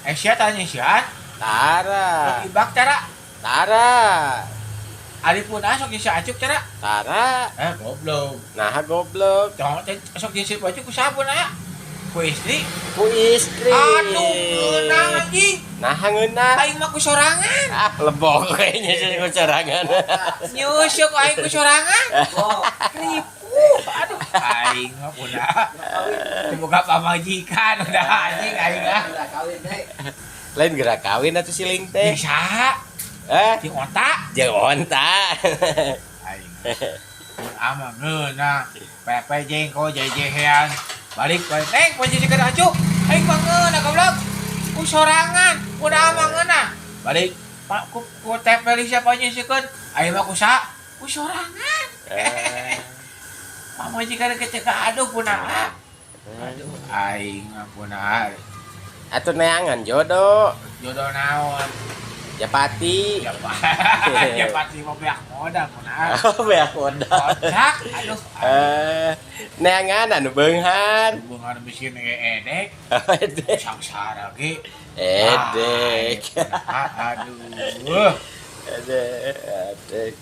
Eh, sia tanya nyeusian? Tara. Sok ibak tara? Tara. Ari pun sok nyeusi acuk tara? Tara. Eh, goblok. Nah, goblok. Jangan teh sok nyeusi baju ku sabun aya. Ku istri. Ku istri. Aduh, ngeunah anjing. Nah, ngeunah. Aing mah ku sorangan. Ah, lebok kayaknya sih ku sorangan. Nyeusi ku aing ku sorangan. Oh, Ripuh. Aduh, aing mah udah. Dibuka pamajikan udah anjing aing ah. Kawin deh. Lain gerak kawin atuh siling teh. Jeung saha? Eh, Jeung onta. Jeung onta. Aing. Mun ama ngeunah. Pepe jengko jejehean. Balik balik. Neng, posisi acuk. Aing mah ngeunah goblok. Ku sorangan, udah ama ngeunah. Balik. Pak ku ku tempel siapa nyisikeun? Aing mah ku sa? Ku sorangan. Eh. Pamajikan ketika aduh punah. Aduh, aing mah punah. Atuh neangan jodoh. Jodoh naon? Japati. Ya, ya pasti mau beak modal punah. Oh, beak modal. Kocak, aduh. Eh, neangan anu beunghar. Hubungan miskin ge edek, Edek. Sangsara ge. Edek. Ah, aduh. Edek, edek.